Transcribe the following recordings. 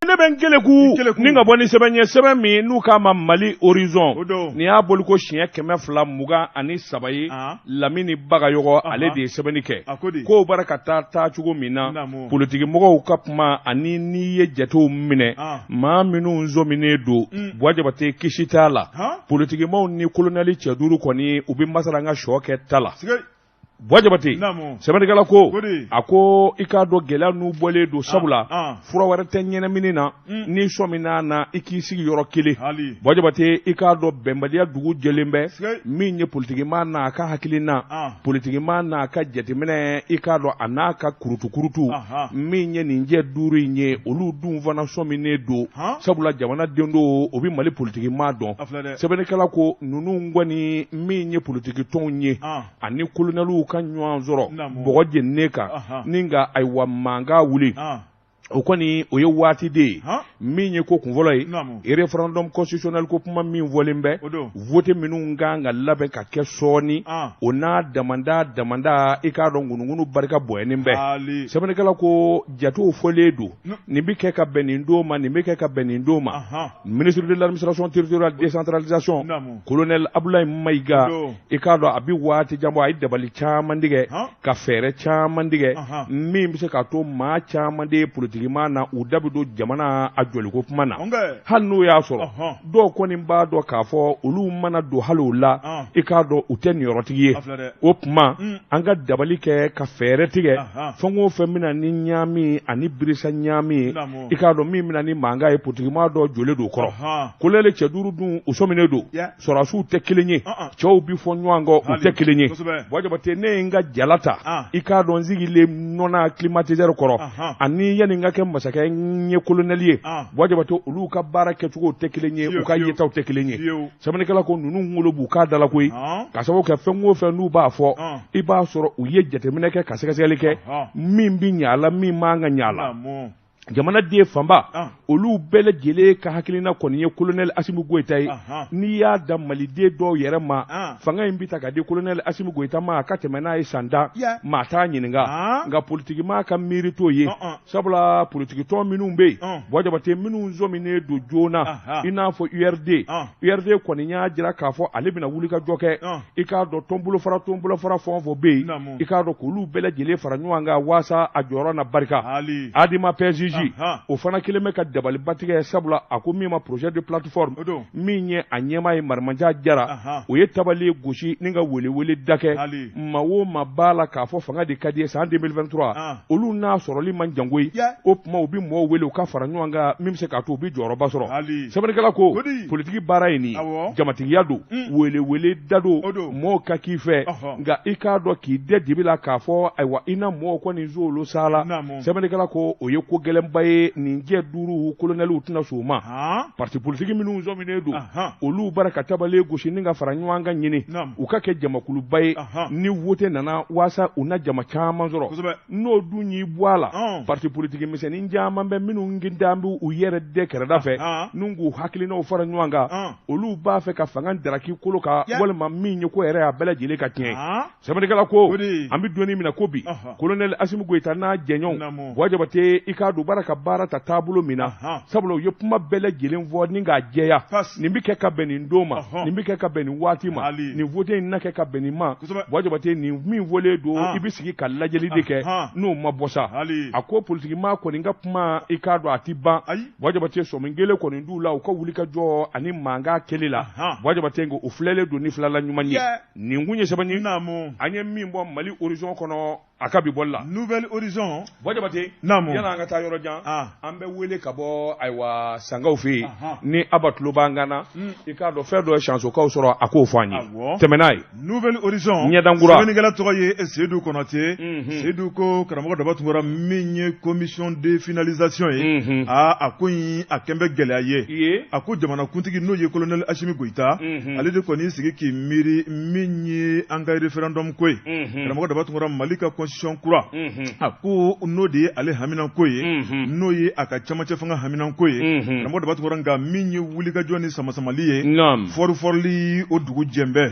ne bɛ n keleku ni ka bɔ ni sɛbɛn ye, sɛbɛn min n'u k'a ma Mali Horizon. Nin y'a boliko siɲɛ 223 ye. Lamini Bagayɔgɔ, ale de ye sɛbɛnni kɛ. Kow bara ka taa taa cogo min na, politikimɔgɔw ka kuma ani n'i ye jatew minɛ, maa minnu sɔminen don, Buwa Jabate, kisi t'a la. Politikimaaw ni kolonɛli cɛ duuru kɔni, u bɛ masala an ka sɔ kɛ ta la. Buwa Jabate, sɛbɛnnikɛla ko, a ko i k'a dɔn gɛlɛya n'u bɔlen don, sabula fura wɛrɛ tɛ ɲɛnamini na. N'i sɔmina na, i k'i sigi yɔrɔ kelen. Buwa Jabate, i k'a dɔn bɛnbaliya dugu jɛlen bɛ min ye politikimaa n'a ka hakilina, politikimaa n'a ka jateminɛ, i k'a dɔn a n'a ka kurutukurutu min ye nin jɛ duuru in ye, olu dun fana sɔminen don, sabula jamanaden don, o bɛ Mali politikimaa dɔn. Sɛbɛnnikɛla ko ninnu kɔni min ye politikitɔnw ye ani kolonɛliw ka ɲɔgɔn sɔrɔ bɔgɔ jeninen kan ni ka ayiwa mankan wuli, o kɔni o ye waati de ye. Min ye ko kunfɔlɔ ye, référendum constitutionnel ko kuma min fɔlen bɛ, vote minnu kan ka labɛn ka kɛ sɔɔni, o n'a damanda damanda, i k'a dɔn ŋunuŋunu barika bonyalen bɛ. Sɛbɛnnikɛla ko jatew fɔlen don, nin bɛ kɛ ka bɛn nin don ma, nin bɛ kɛ ka bɛn nin don ma. Ministre de l'administration territoriale, décentralisation, colonel Abdoulaye Maïga, i k'a dɔn a bɛ waati jan bɔ, a ye dabali caman tigɛ ka fɛɛrɛ caman tigɛ min bɛ se k'a to maa caman de ye politikimaa na, u da bɛ don jamana a jɔliko kuma na. Hali n'o y'a sɔrɔ dɔw kɔni b'a dɔn k'a fɔ olu mana don hali o la, i k'a dɔn u tɛ niyɔrɔtigi ye. O tuma an ka dabali kɛ ka fɛɛrɛ tigɛ, fɛn o fɛn bɛna ni ɲaami ani birisa ɲaami ye, i k'a dɔn min bɛna ni mankan ye, politikimaa dɔ jɔlen don kɔrɔ. Kolonɛli cɛ duuru dun, u sɔminen don, sɔrɔdasiw tɛ kelen ye, cɛw bi fɔ ɲɔgɔn kɔ, u tɛ kelen ye. Buwa Jabate, ne ye n ka jala ta, i k'a dɔn n sigilen nɔna climatiseur kɔrɔ ani yanni n ka kɛ masakɛ n ye kolonɛli ye, Buwa Jabate, olu ka baara kɛcogow tɛ kelen ye, u ka yetaw tɛ kelen ye. Sɛbɛnnikɛla ko ninnu kunkolo b'u k'a da la koyi, ka sababu kɛ fɛn o fɛn n'u b'a fɔ, i b'a sɔrɔ u ye jateminɛ kɛ ka sɛgɛsɛgɛli kɛ, min bɛ ɲɛ a la, min man ka ɲɛ a la. Jamanaden fanba, olu bɛɛ lajɛlen ka hakilina kɔni ye kolonɛli Asimi Goyita ye. N'i y'a da maliden dɔw yɛrɛ ma, fanga in bɛ ta ka di kolonɛli Asimi Goyita ma a ka tɛmɛ n'a ye san 10, maa t'a ɲininka. Nka politikimaa ka miiri t'o ye, sabula politikitɔn minnu bɛ yen, Buwa Jabate, minnu sɔminen don joona, i n'a fɔ URD, URD kɔni y'a jira k'a fɔ ale bɛna wulikajɔ kɛ, i k'a dɔn tɔnbolofara fɛn o fɛn bɛ yen, i k'a dɔn k'olu bɛɛ lajɛlen fara ɲɔgɔn kan waasa a jɔyɔrɔ na barika. ADEMA PSJ, o fana kelen bɛ ka dabaliba tigɛ, sabula a ko min ma projet de plateforme, min ye a ɲɛmaa ye Marimanjan Jara, o ye tabali gosi ni ka welewele da kɛ maa o maa b'a la k'a fɔ fanga de ka di ye san 2023, olu n'a sɔrɔli man jan koyi. O tuma u bɛ mɔgɔw wele u ka fara ɲɔgɔn kan min bɛ se k'a to u bɛ jɔyɔrɔba sɔrɔ. Sɛbɛnnikɛla ko politiki baara ye nin ye, jamatigiya don, welewele da don, mɔgɔw ka k'i fɛ. Nka i k'a dɔn k'i dɛ dibi la k'a fɔ ayiwa i na mɔgɔw kɔni zolo sa la, sɛbɛnnikɛla ko o ye ko gɛlɛnba ye. Nin jɛ duuru kolonɛliw tɛna sɔn o ma. Parti politiki minnu sɔminen don, olu bara ka tabali gosi ni ka fara ɲɔgɔn kan ɲini u ka kɛ jamakuluba ye ni wote nana, waasa u na jama caman sɔrɔ. N'o dun y'i bɔ a la, parti politiki misɛnnin caman bɛ minnu dan bɛ u yɛrɛ dɛ kɛrɛda fɛ n'u k'u hakilinaw fara ɲɔgɔn kan, olu b'a fɛ ka fanga daraki kolo kan walima min ye ko yɛrɛ a bɛɛ lajɛlen ka tiɲɛ. Sɛbɛnnikɛla ko an bɛ don min na ko bi, kolonɛli Asimi Goyita n'a jɛɲɔgɔnw, Buwa Jabate, i k'a dɔn u bara ka baara ta taabolo min na, sabula u ye kuma bɛɛ lajɛlen fɔ ni k'a jɛya, nin bɛ kɛ ka bɛn nin don ma, nin bɛ kɛ ka bɛn nin waati ma, nin vote in na kɛ ka bɛn nin ma. Buwa Jabate, nin min fɔlen don, i bɛ sigi ka lajɛli de kɛ n'o ma bɔ sa. A ko politikimaa kɔni ka kuma, i k'a dɔn a tɛ ban. Buwa Jabate, sɔmi kelen kɔni d'u la u ka wuli ka jɔ ani mankan kɛli la. Buwa Jabate, u filɛlen don ni filala ɲuman ye. Nin kun ye sɛbɛn ye an ye min bɔ Mali Horizon kɔnɔ a ka bi bɔli la. Nouvel Horizon. Buwa Jabate, yanni an ka taa yɔrɔ jan, an bɛ wele ka bɔ ayiwa Sankaw fɛ yen, ni Aba tulo b'an kan na, i k'a dɔn fɛn dɔ ye Sansokaw sɔrɔ, a k'o fɔ an ye. Tɛmɛ n'a ye. Nouvel Horizon. Ɲɛdankura. Sɛbɛnnikɛla tɔgɔ ye Seyidu Kɔnate. Seyidu ko karamɔgɔ Daba Tunkara, min ye commission de finalisation ye, aa a ko in a kɛn bɛ gɛlɛya ye. A ko jamanakuntigi n'o ye colonel Asimi Goyita, ale de kɔni sigi k'i miiri min ye an ka référendum ko ye. Karamɔgɔ Daba Tunkara, Mali ka constitution kura, a ko n'o de ye ale haminanko ye, n'o ye a ka camancɛ fanga haminanko ye. Karamɔgɔ Daba Tunkara, nka min ye wulikajɔ ni samasamali ye, fɔrifɔrili o dugu jɛnbɛ,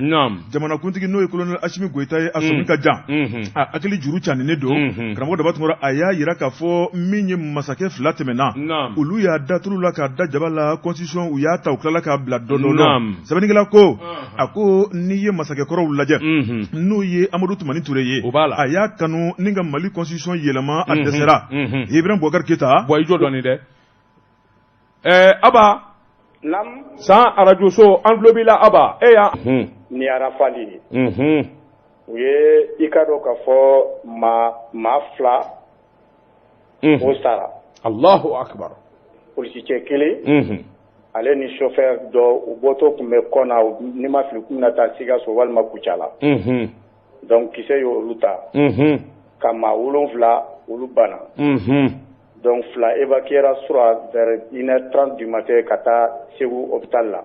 jamanakuntigi n'o ye colonel Asimi Goyita ye, a sɔmi ka jan, a hakili juru caninen don. Karamɔgɔ Daba Tunkara, a y'a jira k'a fɔ min ye masakɛ fila tɛmɛna, olu y'a da tulu la k'a da jaba la, constitution u y'a ta, u tilala k'a bila dɔɔnin dɔɔnin. Sɛbɛnnikɛla ko, a ko n'i ye masakɛkɔrɔw lajɛ, n'o ye Amadu Tumani Ture ye, a y'a kanu ni ka Mali constitution yɛlɛma, a dɛsɛra. Ibrahim Boubacar Keita. Bon, i jɔ dɔɔnin dɛ. Aba. Naamu. San arajoso, an tulo b'i la, Aba, e y'a. Ni Rafale ye. U ye i ka dɔn k'a fɔ maa fila o sara. Allahu akbar. Polisicɛ kelen, ale ni chauffeur dɔ, u bɔtɔ tun bɛ kɔ na, ni ma fili, k'u bɛna taa Sikaso walima Kucala. Donc kisɛ y'olu ta. Ka maa wolonwula, olu banna. Donc fila évacuera sura vers 1h30 du matin ka taa Segu hôpital la.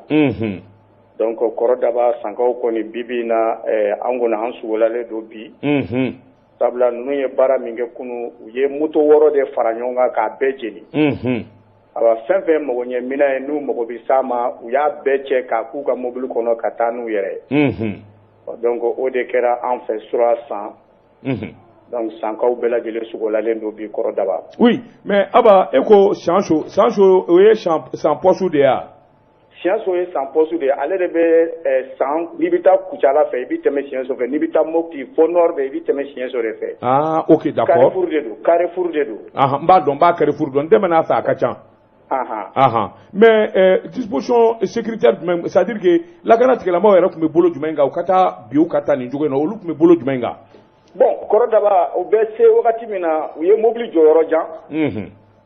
Donc kɔrɔ Daba, Sankaw kɔni, bi bi in na, an kɔni, an sugolalen don bi. Sabula ninnu ye baara min kɛ kunun, u ye moto wɔɔrɔ de fara ɲɔgɔn kan k'a bɛɛ jeni. Awa, fɛn fɛn mago ɲɛ minɛn ye, n'u mago bɛ s'a ma, u y'a bɛɛ cɛ k'a k'u ka mobili kɔnɔ ka taa n'u yɛrɛ ye. Donc o de kɛra an fɛ sura San. Donc Sankaw bɛɛ lajɛlen sugolalen don bi, kɔrɔ Daba. Oui, mais Aba, e ko Sanso, Sanso, o ye San poste de ye wa? Siɲɛso ye San poste de ye. Ale de bɛ San, n'i bɛ taa Kucala fɛ, i bɛ tɛmɛ Siɲɛso fɛ. N'i bɛ taa Mopti fo nord fɛ, i bɛ tɛmɛ Siɲɛso de fɛ. Ah ok, d'accord. Carrefour de don, carrefour de don. Ah, n b'a dɔn, n b'a carrefour dɔn, n tɛmɛn'a fɛ, a ka ca. Ahan, mais disposition sécuritaire jumɛn, c'est à dire que lakana tigilamɔgɔw yɛrɛ tun bɛ bolo jumɛn kan u ka taa bi, u ka taa nin cogo in na, olu tun bɛ bolo jumɛn kan? Bon, kɔrɔ Daba, u bɛ se wagati min na, u ye mobili jɔ yɔrɔ jan.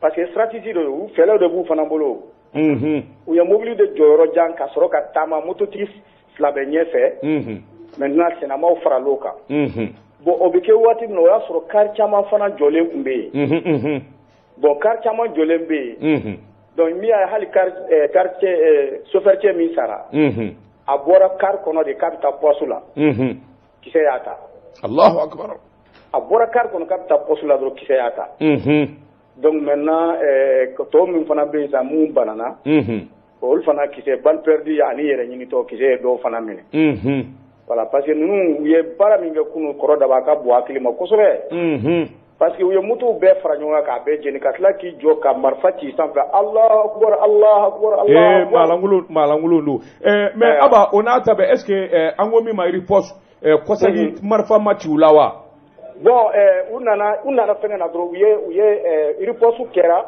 Parce que stratégie de don, fɛɛrɛw de b'u fana bolo. U ye mobili de jɔ yɔrɔ jan ka sɔrɔ ka taama, mototigi fila bɛ ɲɛfɛ. Maintenant sennamaw faral'o kan. Bon, o bɛ kɛ waati min na, o y'a sɔrɔ car caman fana jɔlen tun bɛ yen. Bon, car caman jɔlen bɛ yen. Donc min y'a ye, hali car car cɛ, chauffeur cɛ min sara, a bɔra car kɔnɔ de k'a bɛ taa poste la. Kisɛ y'a ta. Allahu akbar. A bɔra car kɔnɔ k'a bɛ taa poste la dɔrɔn, kisɛ y'a ta. Donc maintenant tɔw min fana bɛ yen sa, mun banana, olu fana, kisɛ, balle perdue ani yɛrɛ ɲinitɔ, kisɛ ye dɔw fana minɛ. Voilà, parce que ninnu, u ye baara min kɛ kunun, kɔrɔ Daba, a ka bon hakili ma kosɛbɛ. Parce que u ye motow bɛɛ fara ɲɔgɔn kan k'a bɛɛ jeni, ka tila k'i jɔ ka marifa ci sanfɛ: Allahu akbar, Allahu akbar, Allahu akbar. Maalankolon, maalankolon don. Mais Aba, o n'a ta bɛɛ, est ce que an ko min ma riposte, kɔsegi marifa ma ci u la wa? Bon, u nana fɛngɛ na dɔrɔn, u ye riposte kɛra.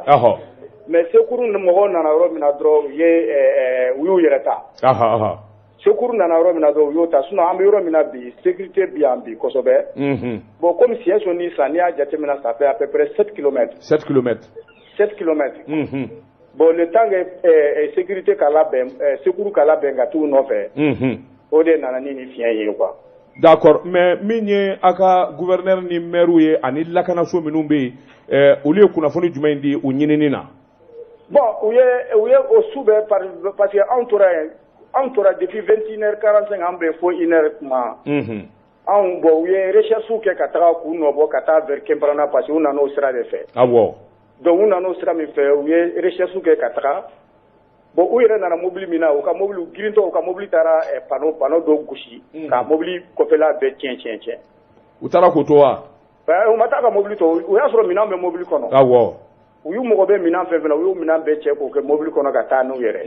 Mais secours mɔgɔw nana yɔrɔ min na dɔrɔn, u y'u yɛrɛ ta. Secours nana yɔrɔ min na dɔrɔn, u y'o ta. Sinon an bɛ yɔrɔ min na bi, sécurité bi yan bi kosɛbɛ. Bon, comme Siɲɛso ni san, n'i y'a jateminɛ, ça fait à peu près 7 kilomètres. 7 kilomètres. 7 kilomètres. Bon, le temps que sécurité ka labɛn, secours ka labɛn ka t'u nɔfɛ, o de nana ni nin fiɲɛ ye quoi. D'accord, mais min ye a ka gouverneur ni maire ye ani lakanaso minnu bɛ yen, olu ye kunnafoni jumɛn di u ɲinini na? Bon, u ye o su bɛɛ, parce que anw tora yen, anw tora depuis 21h45, an bɛ fo 1h kuma. Anw, bon, u ye recherche kɛ ka taga k'u nɔbɔ ka taa vers Kemparana, parce que u nana o sira de fɛ. Donc u nana o sira min fɛ, u ye recherche kɛ ka taga. Bon, u yɛrɛ nana mobili min na, u ka mobili girintɔ, u ka mobili taara panneau dɔ gosi ka mobili kɔfɛla bɛɛ tiɲɛ tiɲɛ tiɲɛ. U taara k'o to wa? U ma taa ka mobili to, o y'a sɔrɔ minɛn bɛ mobili kɔnɔ. U y'u mago bɛ minɛn fɛn fɛn na, u y'u minɛn bɛɛ cɛ k'o kɛ mobili kɔnɔ ka taa n'u yɛrɛ.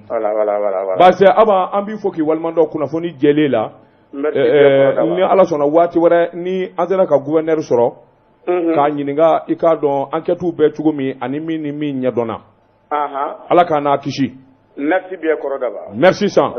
Voilà. Baasi, Aba, an b'i fɔ k'i waleɲuman dɔn kunnafoni jɛlen la. Ni Ala sɔnna, waati wɛrɛ ni an sera ka gouverneur sɔrɔ k'a ɲininka, i k'a dɔn enquête bɛ cogo min ani min ni min ɲɛdɔnna. Ala k'an n'a kisi. Merci bien, kɔrɔ Daba. Merci San.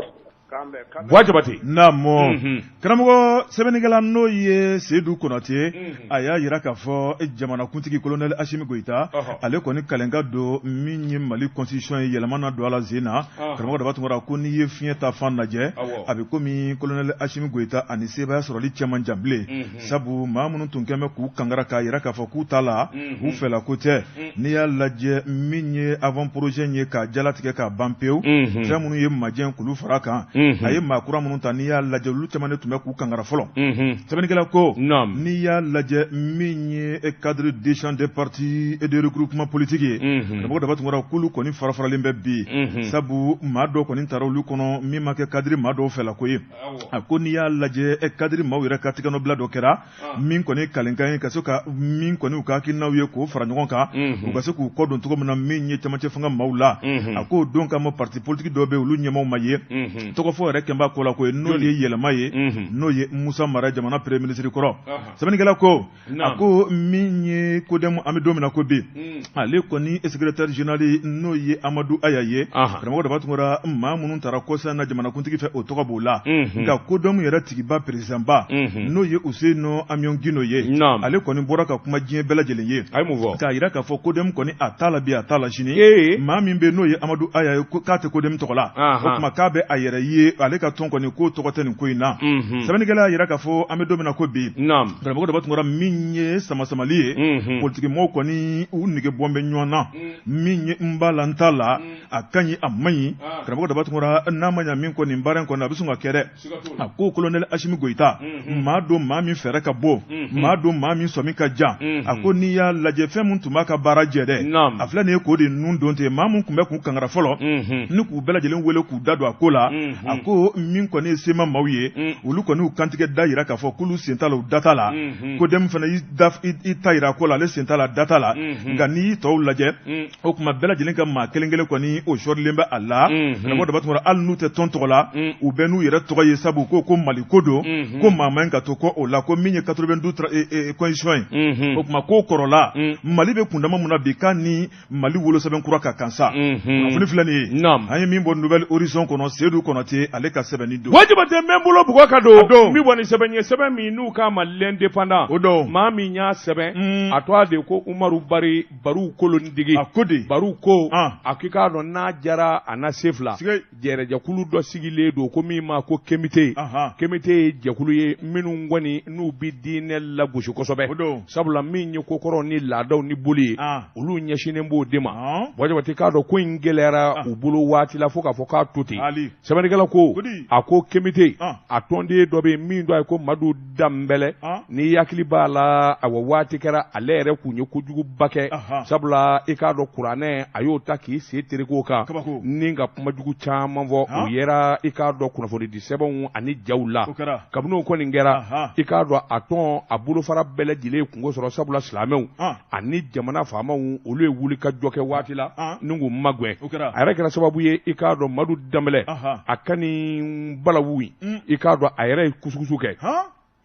Buwa Jabate. Naamu, karamɔgɔ. Sɛbɛnnikɛla n'o ye Seyidu Konate, a y'a jira k'a fɔ jamanakuntigi colonel Asimi Goyita, ale kɔni kalenka don min ye Mali constitution ye, yɛlɛma na don a la sen na. Karamɔgɔ Daba Tunkara ko n'i ye fiɲɛ ta fan lajɛ, a bɛ komi colonel Asimi Goyita ani sebaaya sɔrɔli cɛ man jan bilen, sabu maa minnu tun kɛn bɛ k'u kangara k'a jira k'a fɔ k'u t'a la, u fɛla ko tɛ. N'i y'a lajɛ, min ye avant projet ye k'a jalatigɛ k'a ban pewu, fɛn minnu ye majɛ k'olu fara kan. a ye maa kura minnu ta, n'i y'a lajɛ, olu caman de tun bɛ k'u kangara fɔlɔ. Sɛbɛnnikɛla ko n'i y'a lajɛ, min ye cadre d'échange des partis et de regroupement politique ye, karamɔgɔ Daba Tunkara, k'olu kɔni fara faralen bɛ bi, sabu maa dɔw kɔni taara olu kɔnɔ min ma kɛ cadre maa dɔw fɛla ko ye. A ko n'i y'a lajɛ, cadre maaw yɛrɛ ka tigɛnɔbila dɔ kɛra min kɔni kalenkan ye, ka se ka min kɔni u ka hakilinaw ye k'o fara ɲɔgɔn kan, u ka se k'u kɔ don cogo min na min ye cɛmancɛ fanga maaw la. A ko don kama, parti politique dɔw bɛ, olu ɲɛmaaw ma ye, tɔgɔfɔ yɛrɛ kɛnba ko la ko ye, n'o ye yɛlɛma ye, n'o ye Musa Mara, jamana premier ministre kɔrɔ. Sɛbɛnnikɛla ko, a ko min ye CODEM, an bɛ don min na ko bi, ale kɔni secrétaire général, n'o ye Amadu Aya ye, karamɔgɔ Daba Tunkara, maa minnu taara kɔsa na jamanakuntigi fɛ, o tɔgɔ b'o la. Nka CODEM yɛrɛ tigiba, président ba, n'o ye Useyini Amiɔn Gindo ye, ale kɔni bɔra ka kuma diɲɛ bɛɛ lajɛlen ye, k'a jira k'a fɔ CODEM kɔni, a t'a la bi, a t'a la sini. Maa min bɛ, n'o ye Amadu Aya ye, k'a tɛ CODEM tɔgɔ la, o tuma k'a bɛ a yɛrɛ ye, ale ka tɔn kɔni k'o tɔgɔ tɛ nin ko in na. Sɛbɛnnikɛla y'a jira k'a fɔ an bɛ don min na ko bi, karamɔgɔ Daba Tunkara, min ye samasamali ye, politikimɔgɔw kɔni u nege bɔn bɛ ɲɔgɔn na, min ye n b'a la, n t'a la, a ka ɲi, a man ɲi. Karamɔgɔ Daba Tunkara, n'a ma ɲa min kɔ, nin baara in kɔni a bɛ sɔn ka kɛ dɛ. A ko colonel Asimi Goyita, maa don, maa min fɛɛrɛ ka bon, maa don, maa min sɔmi ka jan. A ko n'i y'a lajɛ, fɛn min tun b'a ka baara jɛ dɛ, a filɛ nin ye k'o de nun don ten. Maa min tun bɛ k'u kangara fɔlɔ ni k'u bɛɛ lajɛlen wele k'u da don a ko la, a ko min kɔni ye CMA maaw ye, olu kɔni y'u kantigɛ da jira k'a fɔ k'olu sen t'a la, u da t'a la. CODEM fana y'i ta jira ko la, ale sen t'a la, da t'a la. Nka n'i y'i tɔw lajɛ, o tuma bɛɛ lajɛlen ka maa kelen kelen kɔni, o sɔrilen bɛ a la. Karamɔgɔ Daba Tunkara, hali n'u tɛ tɔn tɔgɔ la, u bɛ n'u yɛrɛ tɔgɔ ye, sabu ko Mali ko don, ko maa man ka to kɔ o la, ko min ye 92 constitution ye, o tuma ko kɔrɔla Mali bɛ kundama mun na bi, k'a ni Mali wolosɛbɛn kura ka kan sa. Kunnafoni filɛ nin ye, an ye min bɔ Nouvel Horizon kɔnɔ, Seyidu Kɔnɔte, ale ka sɛbɛnni don. Buwa Jabate, n bɛ n bolo bugɔ ka don min bɔ ni sɛbɛn ye, sɛbɛn min n'u k'a ma L'Indépendant. O don. Maa min y'a sɛbɛn, a tɔgɔ de ko Umaru Bari Baru Kolondigi. A ko di? Baru ko, a k'i k'a dɔn n'a jara a na se fila, jɛrɛjɛkulu dɔ sigilen don ko min ma ko Kemite. Kemite ye jɛkulu ye minnu kɔni n'u bɛ diinɛ lagosi kosɛbɛ, sabula min ye kokɔrɔw ni laadaw ni boli ye, olu ɲɛsinnen b'o de ma. Buwa Jabate, k'a dɔn ko in gɛlɛyara u bolo waati la fo k'a fɔ k'a to ten. Sɛbɛnnikɛla ko, a ko Kemite a tɔnden dɔ bɛ yen min tɔgɔ ye ko Madu Danbɛlɛ. N'i hakili b'a la, awa, waati kɛra ale yɛrɛ kun ye kojuguba kɛ, sabula i k'a dɔn kuranɛ, a y'o ta k'i sen tereke o kan ni ka kumajugu caman fɔ. O yera i k'a dɔn kunnafonidi sɛbɛnw ani jaw la. Kabini o kɔni kɛra, i k'a dɔn a tɔn a bolofara bɛɛ lajɛlen kunko sɔrɔ, sabula silamɛw ani jamana faamaw, olu ye wuli ka jɔ kɛ waati la ni k'u magɛn. A yɛrɛ kɛra sababu ye, i k'a dɔn Madu Danbɛlɛ, a ka nin balawu in, i k'a dɔn a yɛrɛ ye kusukusu kɛ.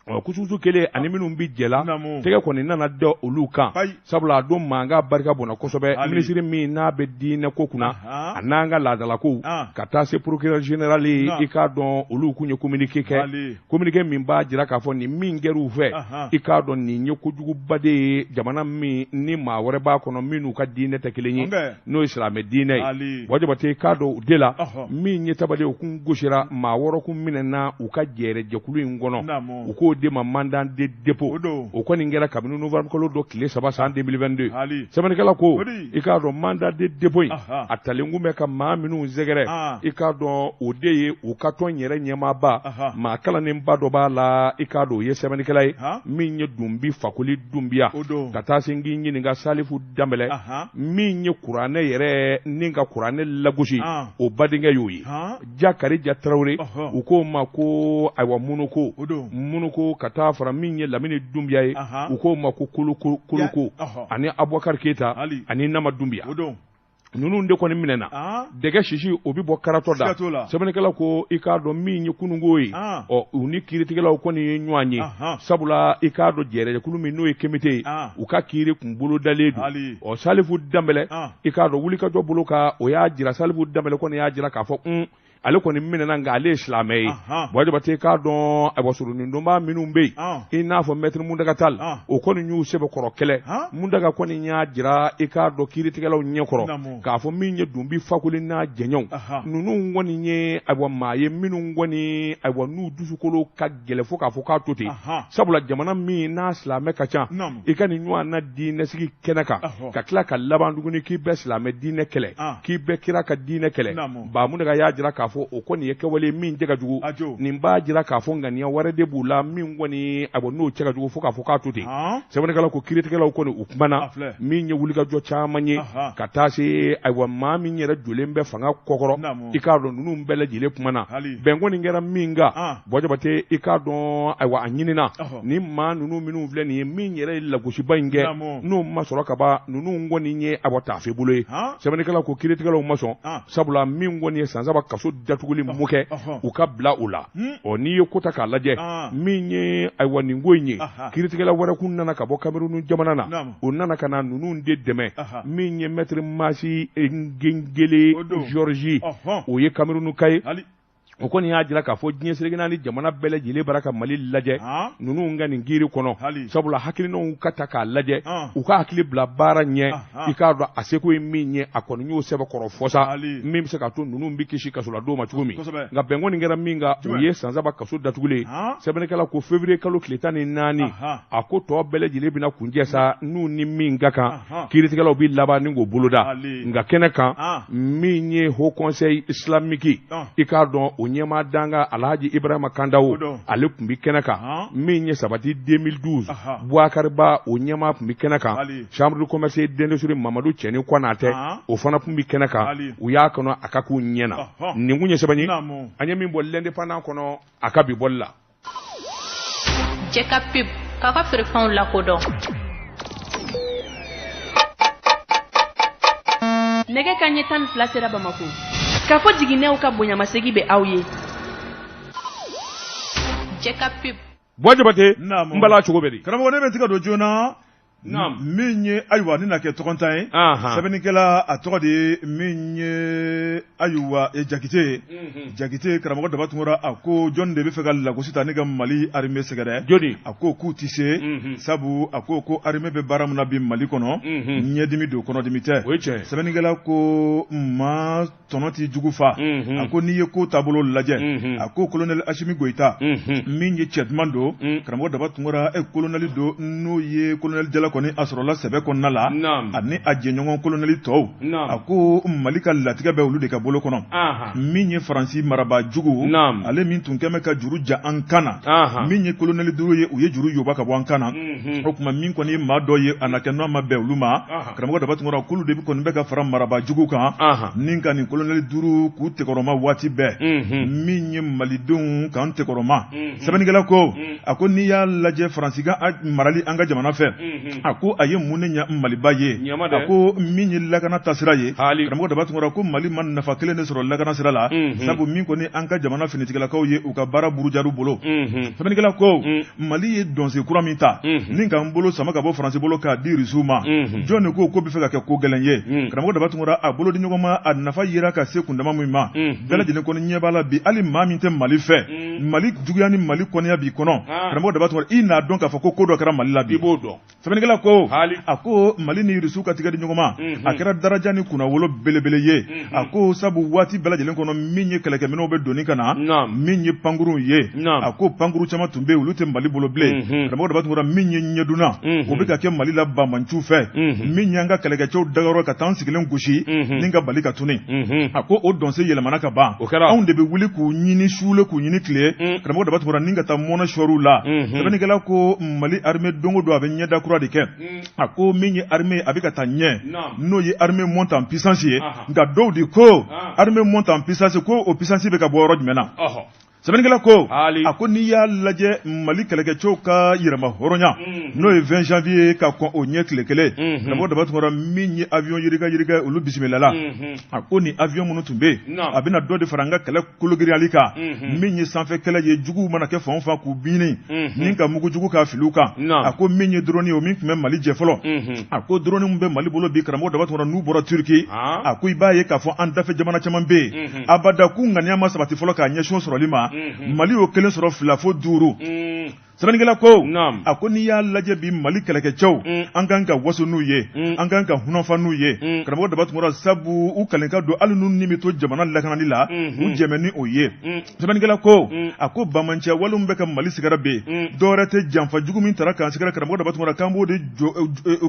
Ɔ, kusukusu kelen ani minnu bɛ jɛ la, tɛgɛ kɔni nana da olu kan, sabula a don mankan barika bonna kosɛbɛ. Minisiri min n'a bɛ diinɛ ko kunna a n'an ka laadalakow, ka taa se procureur général ye, i k'a dɔn olu kun ye communiqué kɛ, communiqué min b'a jira k'a fɔ nin min kɛra u fɛ, i k'a dɔn nin ye kojuguba de ye, jamana min ni maa wɛrɛ b'a kɔnɔ minnu ka diinɛ tɛ kelen ye, n'o ye silamɛ diinɛ ye. Buwa Jabate, i k'a dɔn o de la, min ye tabale, o kun gosira, maa 6 kun minɛna u ka jɛrɛjɛkulu in kɔnɔ, u k'o de ma mandat de dépôt. O kɔni kɛra kabini novembre kalo dɔ tile 3 san 2022. Sɛbɛnnikɛla ko, i k'a dɔn mandat de dépôt in, a talen kun bɛ ka maa minnu sɛgɛrɛ, i k'a dɔn o de ye u ka tɔn yɛrɛ ɲɛmaaba, maa kalannenba dɔ b'a la, i k'a dɔn o ye sɛbɛnnikɛla ye min ye Dunbi Fakoli Dunbiya, ka taa se n k'i ɲininka Salifu Danbɛlɛ, min ye kuranɛ yɛrɛ ni ka kuranɛ lagosi, o badenkɛ y'o ye, Jakarija Tarawele, u k'o ma ko ayiwa Munoko Munoko, ka taa fara min ye Lamini Dunbiya ye, u k'o ma ko Koloko Koloko, ani Abubakari Keyita ani Nama Dunbiya. Ninnu de kɔni minɛna. Dɛgɛ sisi, o bɛ bɔ karatɔ da. Sɛbɛnnikɛla ko, i k'a dɔn min ye kununko ye, ɔ, u ni kiiritigɛlaw kɔni ye ɲɔgɔn ye, sabula i k'a dɔn jɛrɛjɛkulu min n'o ye Kemite ye, u ka kiiri kun bolodalen don. Ɔ, Salifu Danbɛlɛ, i k'a dɔn wulikajɔ bolo kan, o y'a jira, Salifu Danbɛlɛ kɔni y'a jira k'a fɔ un, ale kɔni minɛna, nka ale ye silamɛ ye. Buwa Jabate, k'a dɔn ayiwa surunindonbaa minnu bɛ yen, i n'a fɔ Maître Muntaga Tall, o kɔni y'u sɛbɛkɔrɔ kɛlɛ. Muntaga kɔni y'a jira, i k'a dɔn kiiritigɛlaw ɲɛkɔrɔ, k'a fɔ min ye Dunbi Fakoli n'a jɛɲɔgɔnw, ninnu kɔni ye ayiwa maa ye minnu kɔni ayiwa n'u dusukolo ka gɛlɛn fo k'a fɔ k'a to ten, sabula jamana min n'a silamɛ ka ca, i ka nin ɲɔgɔn na diinɛsigi kɛnɛ kan, ka tila ka laban tuguni k'i bɛ silamɛ diinɛ kɛlɛ, k'i bɛ kira ka diinɛ kɛlɛ. Ba Muntaga y'a jira k'a k'a fɔ o kɔni ye kɛwale min cɛ ka jugu nin b'a jira k'a fɔ ŋaniya wɛrɛ de b'u la min kɔni a bɔ n'o cɛ ka jugu fo k'a fɔ k'a to ten sɛbɛnnikɛla ko kiiritigɛlaw kɔni u kumana min ye wulikajɔ caman ye ka taa se ayiwa maa min yɛrɛ jɔlen bɛ fanga kɔkɔrɔ i k'a dɔn ninnu bɛɛ lajɛlen kumana bɛn kɔni kɛra min kan Buwa Jabate i k'a dɔn ayiwa a ɲinina ni maa ninnu minnu filɛ nin ye min yɛrɛ ye lagosiba in kɛ n'o ma sɔrɔ ka ban ninnu kɔni ye awa taafe bolo ye sɛbɛnnikɛla ko kiiritigɛlaw ma sɔn sabula min kɔni ye san 3 kaso datuguli mun kɛ u ka bila u la ɔ n'i ye ko ta k'a lajɛ min ye ayiwa nin ko in ye kiiritigɛla wɛrɛ kun nana ka bɔ Kamerun jamana na u nana ka na ninnu de dɛmɛ min ye maître Masi Ngengele Georges o ye Kamerunka ye o kɔni y'a jira k'a fɔ diɲɛ seleke naani jamana bɛɛ lajɛlen bara ka Mali lajɛ ninnu ka nin kiiri kɔnɔ sabula hakilinaw ka ta k'a lajɛ u ka hakili bila baara ɲɛ i k'a dɔn a seko ye min ye a kɔni y'o sɛbɛkɔrɔ fɔ sa min bɛ se k'a to ninnu bɛ kisi kasoladon ma cogo min nka bɛn kɔni kɛra min kan o ye san 3 kaso datugulen sɛbɛnnikɛla ko février kalo tile 14 a ko tɔ bɛɛ lajɛlen bɛna kuncɛ sa n'u ni min ka kan kiiritigɛlaw bɛ laban ni k'o boloda nka kɛnɛ kan min ye haut conseil islamique i k'a dɔn o ɲɛmaa dankan Alhaji Ibrahima Kandawo ale tun bɛ kɛnɛ kan min ye sabati 2012 Bubakari Ba o ɲɛmaa tun bɛ kɛnɛ kan chambre de commerce et d'industrie Mamadu Cɛni Kɔnatɛ o fana tun bɛ kɛnɛ kan u y'a kɔnɔ a ka k'u ɲɛ na nin kun ye sɛbɛn ye an ye min bɔ l'Indépendant kɔnɔ a ka bi bɔli la Cɛ ka pub k'a ka feerefɛnw lakodɔn. Nɛgɛ kanɲɛ 12 sera Bamakɔ. K'a fɔ jiginɛw ka bonyamasegin bɛ aw ye. Cɛ ka pub. Buwa Jabate, n bala cogo bɛ di? Karamɔgɔ ne bɛ tigɛ don joona. Min ye ayiwa ni na kɛ tɔgɔntan ye sɛbɛnnikɛla a tɔgɔ de ye min ye ayiwa Jakite ye Jakite karamɔgɔ Daba Tunkara a ko jɔn de bɛ fɛ ka lagosi ta ni ka Mali armée sɛgɛrɛ jɔni a ko k'u tɛ se sabu a ko ko armée bɛ baara min na bi Mali kɔnɔ ɲɛdimi don kɔnɔdimi tɛ sɛbɛnnikɛla ko maa tɔnɔ t'i jugu fa a ko n'i ye ko taabolo lajɛ a ko kolonɛli Asimi Goyita min ye cɛ duman don karamɔgɔ Daba Tunkara e kolonɛli don n'o ye kolonɛli jala kɔni a sɔrɔla sɛbɛ kɔnɔna la ani a jɛɲɔgɔn kolonɛli tɔw a ko Mali ka latigɛ bɛ olu de ka bolo kɔnɔ min ye Faransi marabaa jugu ale min tun kɛmɛ ka juru ja an kan na min ye kolonɛli 5 ye u ye juru yoba ka bɔ an kan na o tuma min kɔni ye maa dɔ ye a na kɛ n'o ma bɛn olu ma karamɔgɔ Daba Tunkara k'olu de kɔni bɛ ka fara marabaa jugu kan ni ka nin kolonɛli 5 k'u tɛkɔrɔma waati bɛɛ min ye malidenw k'an tɛkɔrɔma sɛbɛnnikɛla ko a ko n'i y'a lajɛ Faransi ka marali an ka jamana fɛ a ko a ye mun de ɲɛ Maliba ye a ko min ye lakana taasira ye karamɔgɔ Daba Tunkara ko Mali ma nafa kelen de sɔrɔ lakana sira la sabu min kɔni an ka jamana finitigilakaw ye u ka baara burujar'u bolo sɛbɛnnikɛla ko Mali ye dɔnsen kura min ta ni k'an bolo sama ka bɔ Faransi bolo k'a di Rusiw ma jɔn de ko k'o bɛ fɛ ka kɛ ko gɛlɛn ye karamɔgɔ Daba Tunkara a bolo di ɲɔgɔn ma a nafa yera ka se kundama min ma bɛɛ lajɛlen kɔni ɲɛ b'a la bi hali maa min tɛ Mali fɛ Mali juguya ni Mali kɔniya b'i kɔnɔ karamɔgɔ Daba Tunkara i n'a dɔn k'a fɔ ko ko dɔ kɛra Mali la bi i b'o dɔn Sɛbɛnnikɛla ko a ko Mali ni Rusiw ka tigɛ di ɲɔgɔn ma a kɛra daraja ni kunnawolo belebele ye a ko sabu waati bɛɛ lajɛlen kɔnɔ min ye kɛlɛkɛminɛnw bɛ donni ka na min ye pankurunw ye a ko pankuru caman tun bɛ yen olu tɛ Mali bolo bilen karamɔgɔ Daba Tunkara min ye ɲɛdunna o bɛ ka kɛ Mali la banbaanciw fɛ min y'an ka kɛlɛkɛcɛw dagayɔrɔ ka taa an sigilen gosi ni ka bali ka tuni a ko o dɔnsen yɛlɛmana ka ban anw de bɛ wuli k'u ɲini su le k'u ɲini tile karamɔgɔ Daba Tunkara ni ka taa mɔnɛ sɔr'u la sɛbɛnnikɛla ko Mali armée don o don a bɛ ɲɛda kura de kɛ a ko min ye armée a bɛ ka taa ɲɛ n'o ye armée monte en puissance ye nka dɔw de ko armée monte en puissance ko o puissance bɛ ka bɔ yɔrɔ jumɛn na sɛbɛnnikɛla ko a ko n'i y'a lajɛ Mali kɛlɛkɛcɛw ka yɛrɛma hɔrɔnya n'o ye 20 janvier ka kɔn o ɲɛ tile kelen karamɔgɔ Daba Tunkara min ye avion yirika yirika olu bisimilala a ko ni avion minnu tun bɛ yen a bɛna dɔ de fara an ka kɛlɛ kologiriyali kan min ye sanfɛ kɛlɛ ye juguw mana kɛ fan o fan k'u ɲini ni ka mugujugu k'a fili u kan a ko min ye drone ye o min tun bɛ Mali jɛ fɔlɔ a ko drone min bɛ Mali bolo bi karamɔgɔ Daba Tunkara n'u bɔra Turki a ko i b'a ye k'a fɔ an dafɛ jamana caman bɛ yen abada k'u ŋaniya ma sabati fɔlɔ k'a ɲɛsin o sɔrɔli ma Mali y'o kelen sɔrɔ 2 fo 5. Sɛbɛnnikɛla ko a ko n'i y'a lajɛ bi Mali kɛlɛkɛcɛw an kan ka waso n'u ye an kan ka hunfa n'u ye karamɔgɔ Daba Tunkara sabu u kalen ka don hali n'u ni bɛ to jamana lakanali la u jɛmɛ ni o ye sɛbɛnnikɛla ko a ko banbaanciya wale min bɛ ka Mali sɛgɛrɛ bi dɔwɛrɛ tɛ janfa jugu min tara k'an sɛgɛrɛ karamɔgɔ Daba Tunkara k'an b'o de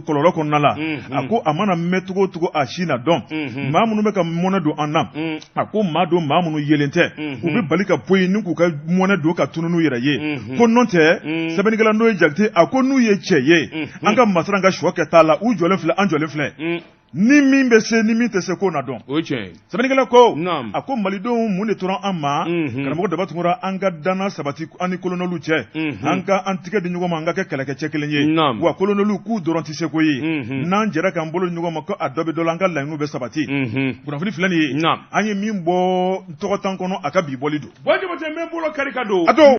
kɔlɔlɔ kɔnɔna la a ko a mana mɛn cogo o cogo a si na dɔn maa minnu bɛ ka mɔnɛ don an na a ko maa don maa minnu yelen tɛ u bɛ bali ka bɔ yen ni k'u ka mɔnɛ don ka tunun n'u yɛrɛ ye ko n'o tɛ sɛbɛnnikɛla n'o ye Jakite a ko n'u ye cɛ ye an ka masara ka shɔ kɛ t'a la u jɔlen filɛ an jɔlen filɛ ni min bɛ se ni min tɛ se k'o na dɔn o tiɲɛ sɛbɛnnikɛla ko a ko malidenw mun de tora an ma karamɔgɔ Daba Tunkara an ka danna sabati an ni kolonɛliw cɛ an ka an tigɛ di ɲɔgɔn ma an ka kɛ kɛlɛkɛcɛ kelen ye wa kolonɛliw k'u dɔrɔn tɛ se ko ye n'an jɛra k'an bolo ɲɔgɔn ma ko a dɔ bɛ dɔ la an ka laɲiniw bɛ sabati kunnafoni filɛ nin ye an ye min bɔ tɔgɔ tan kɔnɔ a ka bi bɔli don Buwa Jabate n bɛ bolo kari ka don a don.